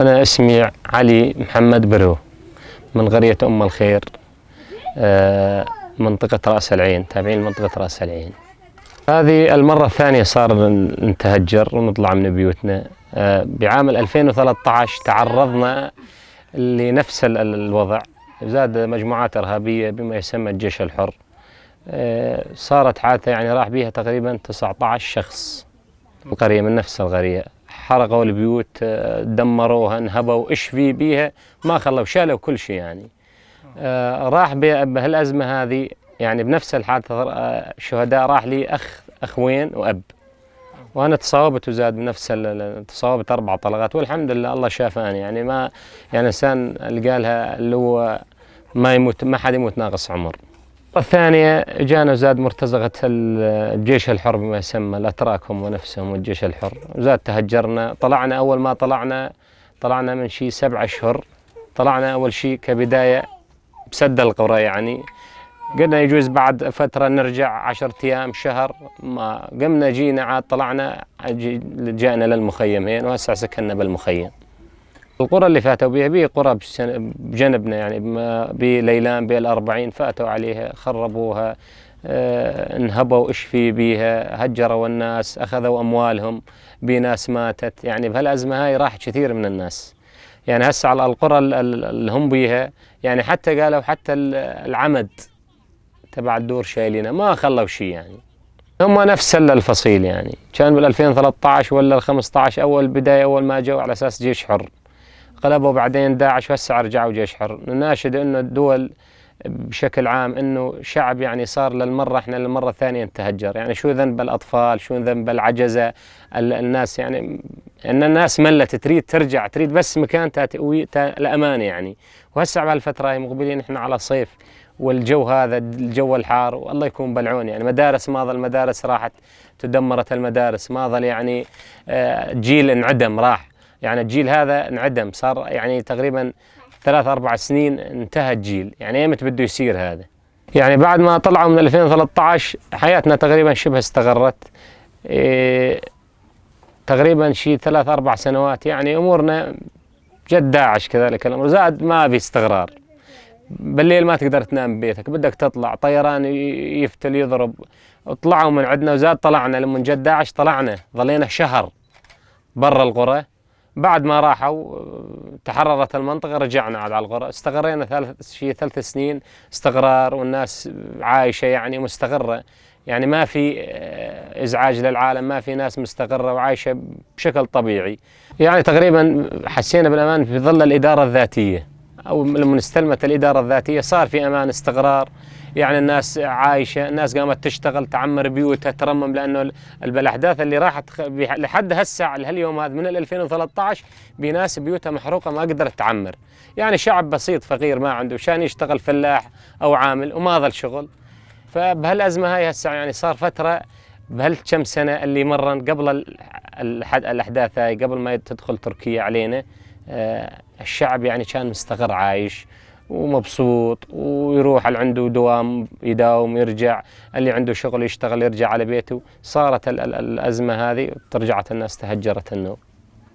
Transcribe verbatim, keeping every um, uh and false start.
أنا اسمي علي محمد برو، من قرية أم الخير، آه، منطقة رأس العين، تابعين لمنطقة رأس العين. هذه المرة الثانية صار ن-، نتهجر ونطلع من بيوتنا. آه، بعام الألفين وثلاثة عشر تعرضنا لنفس ال-، ال-، الوضع، زاد مجموعات إرهابية بما يسمى الجيش الحر. آه، صارت حادثة، يعني، راح بيها تقريبًا تسعتعش شخص. القرية، من نفس القرية، حرقوا البيوت، آه، دمروها، انهبوا، ايش في بيها، ما خلوا، شالوا كل شي، يعني. آه، راح ب-، بهالأزمة هذه، يعني، بنفس الحادثة، آه، شهداء راح لي أخ، أخوين وأب. وأنا تصاوبت وزاد بنفس ال-، ال-، تصاوبت أربع طلقات، والحمد لله الله شافاني، يعني، ما، يعني، إنسان قالها اللي هو ما يموت، ما حد يموت ناقص عمر. الثانية جانا زاد مرتزقة ال-، الجيش الحر بما يسمى، الأتراك هم ونفسهم والجيش الحر. زاد تهجرنا، طلعنا، أول ما طلعنا، طلعنا من شي سبع أشهر. طلعنا أول شي كبداية بسد القرى، يعني. قلنا يجوز بعد فترة نرجع، عشرة أيام، شهر، ما قمنا، جينا عاد طلعنا، جي-، لجأنا للمخيم هين، وهسه سكننا بالمخيم. القرى اللي فاتوا بيها، بي قرى بسن-، بجنبنا، يعني، بما-، بليلان، بي الأربعين، فاتوا عليها، خربوها، آه، انهبوا إيش في بيها، هجروا الناس، أخذوا أموالهم، بي ناس ماتت. يعني، بهالأزمة هاي راح كثير من الناس. يعني، هسه على القرى ال-، ال-، اللي هم بيها، يعني، حتى قالوا حتى ال-، العمد تبع الدور شايلينه، ما خلوا شي، يعني. هم نفس ال-، الفصيل، يعني. كان بال ألفين وثلاثة عشر ولا ال خمسطعش، أول بداية، أول ما جو على أساس جيش حر. قلبوا بعدين داعش، وهسه رجعوا جيش حر. نناشد إنه الدول بشكل عام، إنه شعب، يعني، صار للمرة، إحنا للمرة الثانية نتهجر. يعني، شو ذنب الأطفال؟ شو ذنب العجزة؟ ال-، الناس، يعني، إن الناس ملت، تريد ترجع، تريد بس مكان تات-، وي-، تا-، الأمان، يعني. وهسه بهالفترة هاي مقبلين إحنا على صيف، والجو هذا الجو الحار، والله يكون بالعون. يعني، مدارس، ما ظل مدارس، راحت، تدمرت المدارس، ما ظل، يعني، آه، جيل انعدم، راح. يعني، الجيل هذا انعدم، صار، يعني، تقريبًا ثلاث أربع سنين انتهى الجيل. يعني، ايمت بده يصير هذا؟ يعني، بعد ما طلعوا من ألفين وثلاثطعش، حياتنا تقريبًا شبه استقرت. إيه، تقريبًا شي ثلاث أربع سنوات، يعني، أمورنا جت داعش كذلك الأمر، زاد ما في استقرار. بالليل ما تقدر تنام ببيتك، بدك تطلع، طيران ي-، يفتل يضرب. طلعوا من عندنا وزاد طلعنا، لما جت داعش طلعنا، ظلينا شهر برا القرى. بعد ما راحوا، تحررت المنطقة، رجعنا عاد على القرى. استقرينا ثلاث، شي ثلاث سنين استقرار، والناس عايشة، يعني، مستقرة. يعني، ما في، آه، إزعاج للعالم، ما في، ناس مستقرة وعايشة بشكل طبيعي. يعني، تقريبًا حسينا بالأمان في ظل الإدارة الذاتية، أو لما استلمت الإدارة الذاتية صار في أمان، استقرار. يعني، الناس عايشة، الناس قامت تشتغل، تعمر بيوتها، ترمم، لأنه ال-، ال-، بالأحداث اللي راحت خ-، بح-، لحد هسه، لهاليوم هذا، من ال ألفين وثلاثطعش، بناس بيوتها محروقة، ما قدرت تعمر. يعني، شعب بسيط فقير ما عنده، شان يشتغل فلاح أو عامل وما ظل شغل. فبهالأزمة هاي هسه، يعني، صار فترة بهالكم سنة اللي مرن قبل ال-، الح-، الأحداث هاي، قبل ما تدخل تركيا علينا، آه، الشعب، يعني، كان مستقر عايش ومبسوط، ويروح اللي عنده دوام يداوم يرجع، اللي عنده شغل يشتغل يرجع على بيته. صارت ال-، ال-، الأزمة هذه، ترجعت الناس تهجرت النوب.